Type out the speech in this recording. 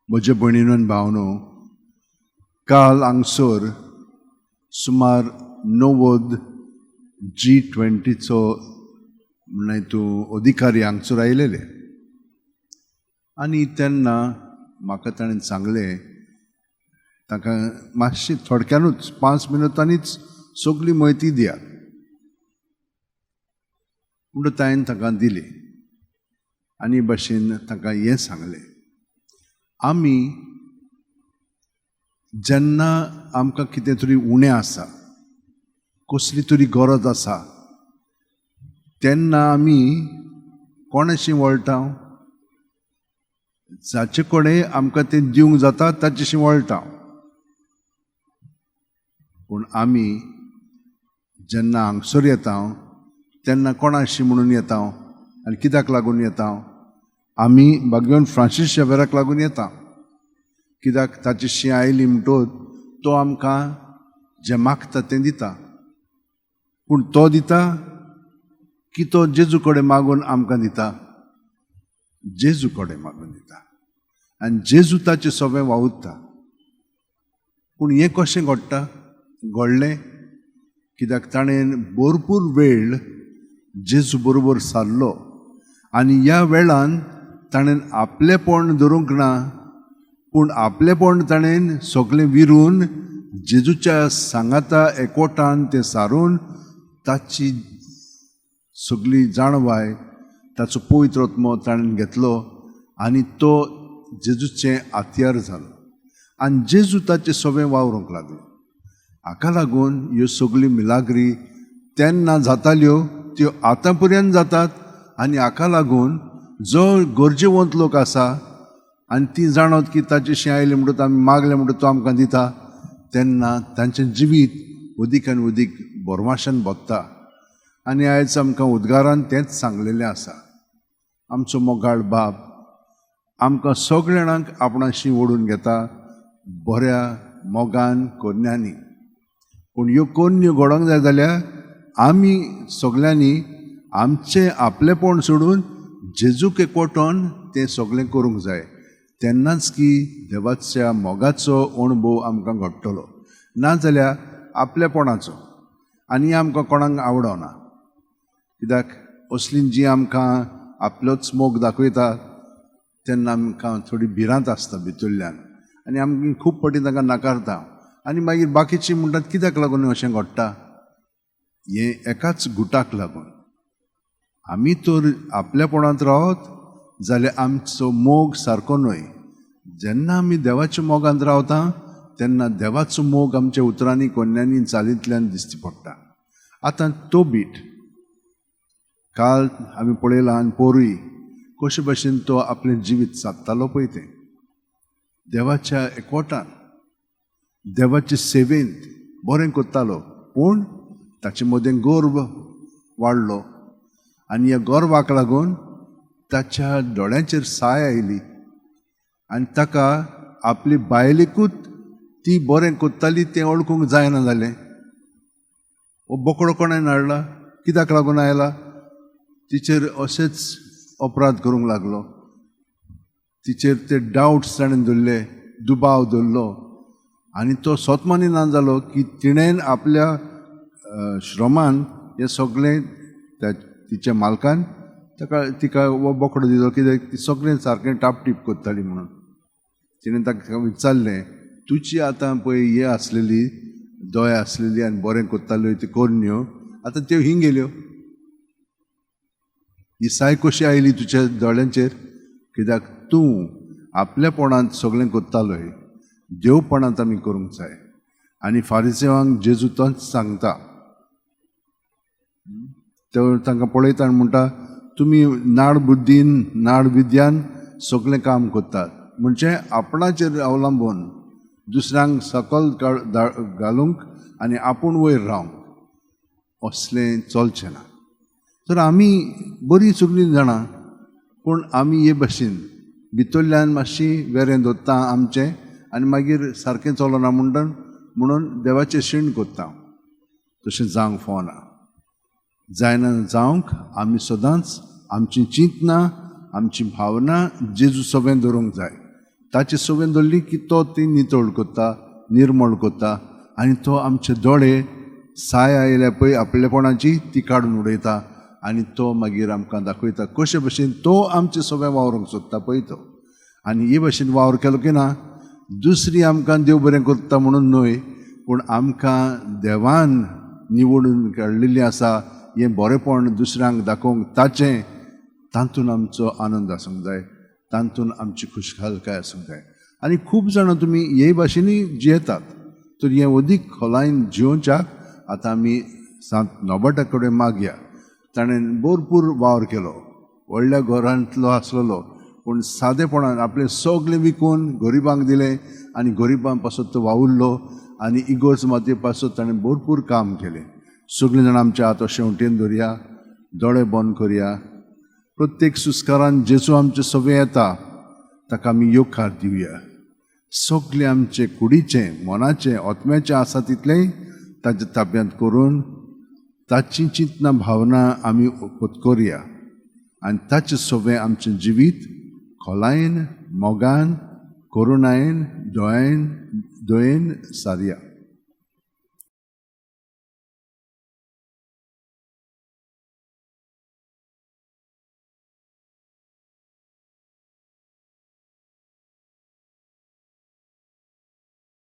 म्हज्या भयणीनो आनी भावनो, काल हांगसर सुमार 90 जी20चो म्हळ्यार तूं अधिकारी हांगसर आयलेले आनी तेन्ना म्हाका ताणें सांगलें, तांकां मातशी थोडक्यानूच 5 मिनटांनीच सगली म्हायती दियात म्हणटकच हांवें तांकां दिली आनी भशेन तांकां हें सांगलें, आमी जेन्ना आमकां कितें तरी उणें आसा, कसली तरी गरज आसा, तेन्ना आमी कोणाशी वळटा? जाचे कडेन आमकां तें दिवंक जाता ताचेशी वळटा. पूण आमी जेन्ना हांगसर येता तेन्ना कोणाशी म्हणून येता आनी कित्याक लागून येता? आमी भाग्यवंत फ्रांसीस शेवेराक लागून येता. कित्याक ताचेशी आयली म्हणटकच तो आमकां जें मागता तें दिता. पूण तो दिता की तो जेजू कडेन मागून आमकां दिता? जेजू कडेन मागून दिता आनी जेजू ताचें सगळें वावुरता. पूण हें कशें घडटा? घडलें कित्याक ताणें भरपूर वेळ जेजू बरोबर सारलो आनी ह्या वेळान ताणें आपलेपण धरूंक ना, पूण आपलेपण ताणें सगळें विरून जेजूच्या सांगाता एकवटान तें सारून ताची सगली जाणवाय, ताचो पवित्र आत्मो ताणें घेतलो आनी तो जेजूचें आत्यार जालो आनी जेजू ताचें सगळें वावरूंक लागलो. हाका लागून ह्यो सगल्यो मिलाग्री तेन्ना जाताल्यो त्यो आतां पर्यंत जातात आनी हाका लागून जो गरजेवंत लोक आसा आनी ती जाणत की ताचेशी आयले म्हणटकच आमी मागले म्हणटकच तो आमकां दिता, तेन्ना तांचें जिवीत अदीक आनी अदीक बोरमाशान भोगता. आनी आयज आमकां उद्गारान तेंच सांगलेलें आसा. आमचो मोगाळ बाप आमकां सगळे जाणांक आपणाशी ओडून घेता बऱ्या मोगान कोन्यांनी. पूण ह्यो कोन्यो घडोवंक जाय जाल्यार आमी सगल्यांनी आमचें आपलेपण सोडून जेजूक एकवटोन तें सगळें करूंक जाय. तेन्नाच की देवाच्या मोगाचो अणभव आमकां घडटलो, नाजाल्यार आपलेपणाचो. आनी आमकां कोणाक आवडना, कित्याक असली जी आमकां आपलोच मोग दाखयता तेन्ना आमकां थोडी भिरांत आसता भितरल्यान आनी आमकां खूब फावटी तांकां नाकारता आनी मागीर बाकीची म्हणटात कित्याक लागून अशें घडटा? हें एकाच गुटाक लागून. आमी तर आपलेपणांत रावत जाल्यार आमचो मोग सारको न्हय. जेन्ना आमी देवाच्या मोगांत रावता तेन्ना देवाचो मोग आमच्या उतरांनी, कोन्यांनी, चालींतल्यान दिसती पडटा. आतां तो बीट काल आमी पळयला आनी पोरूय कशे भशेन तो आपलें जिवीत सादतालो पळय तें देवाच्या एकवटान, देवाचे सेवेंत बरें करतालो. पूण ताचे मदें गर्व वाडलो आनी ह्या गर्वाक लागून ताच्या दोळ्यांचेर साय आयली आनी ताका आपली बायलेकूच ती बरें करताली तें वळखूंक जायना जालें. हो बोकडो कोणें हाडला, कित्याक लागून आयला? तिचेर अशेंच अपराध करूंक लागलो. तिचेर ते डावट्स ताणें धरले, दुबाव धरलो आनी तो सोतमानी ना जालो की तिणें आपल्या श्रमान हें सगळें त्या तिच्या मालकान ताका तिका हो बोकडो दिलो कित्याक ती सगळें सारकें टापटीप करताली म्हणून. तिणें ताका विचारलें, तुजी आतां पळय हे आसलेली दोळे आसलेली आनी बरें करताल्यो त्यो कोरन्यो आतां त्यो हिंग गेल्यो, ही साय कशी आयली तुज्या दोळ्यांचेर? कित्याक तूं आपलेपणांत सगळें करतालोय, देवपणांत आमी करूंक जाय. आनी फारिसेवांक जेजू तोच सांगता, तो तांकां पळयता आनी म्हणटा, तुमी नाड बुद्दीन नाड विद्यान सगळें काम करतात, म्हणजे आपणाचेर अवलंबून दुसऱ्यांक सकल घालूंक आनी आपूण वयर रावंक असलें चलचें ना. तर आमी बरीं सगळीं जाणां, पूण आमी हे भशेन भितरल्यान मातशी वेरें दवरता आमचें आनी मागीर सारकें चलना म्हणटा म्हणून देवाचें शीण करता. तशें जावंक फावना. जायना जावंक आमी सदांच आमची चिंतनां, आमची भावना जेजू सगळें दवरूंक जाय. ताचे सवें धरली की तो ती नितळ करता, निर्मळ करता आनी तो आमचे दोळे साय आयल्या पळय आपलेपणाची ती काडून उडयता आनी तो मागीर आमकां दाखयता कशे भशेन तो आमचे सगळें वावरूंक सोदता पळय तो. आनी हे भशेन वावर केलो की ना दुसरी आमकां देव बरें करता म्हणून न्हय, पूण आमकां देवान निवडून काडलेली आसा हें बरेंपण दुसऱ्यांक दाखोवंक ताचें तातूंत आमचो आनंद आसूंक जाय, तातूंत आमची खुशालकाय आसूंक जाय. आनी खूब जाणां तुमी हे भाशेनूय जियेतात, तर हें अदीक खोलायेन जियोवच्याक आतां आमी सांत नोबटा कडेन मागया. ताणें भरपूर वावर केलो, व्हडल्या घरांतलो आसलेलो, पूण सादेपणान आपलें सगळें विकून गरिबांक दिलें आनी गरिबां पासत तो वावुरलो आनी इगोर्ज मातये पासत ताणें भरपूर काम केलें. सगळीं जाणां आमच्या हात शेंवटेन धरया, दोळे बंद करया. प्रत्येक सुस्कारान जेजू आमचे सगळें येता ताका आमी येवकार दिवया. सगळें आमचे कुडीचें, मनाचें, आत्म्याचें आसा तितलेंय ताच्या ताब्यांत करून ताची चिंतना भावना आमी पत्करया आनी ताचें सगळें आमचें जिवीत खोलायेन, मोगान, करुणायेन, दयेन दयेन सारया.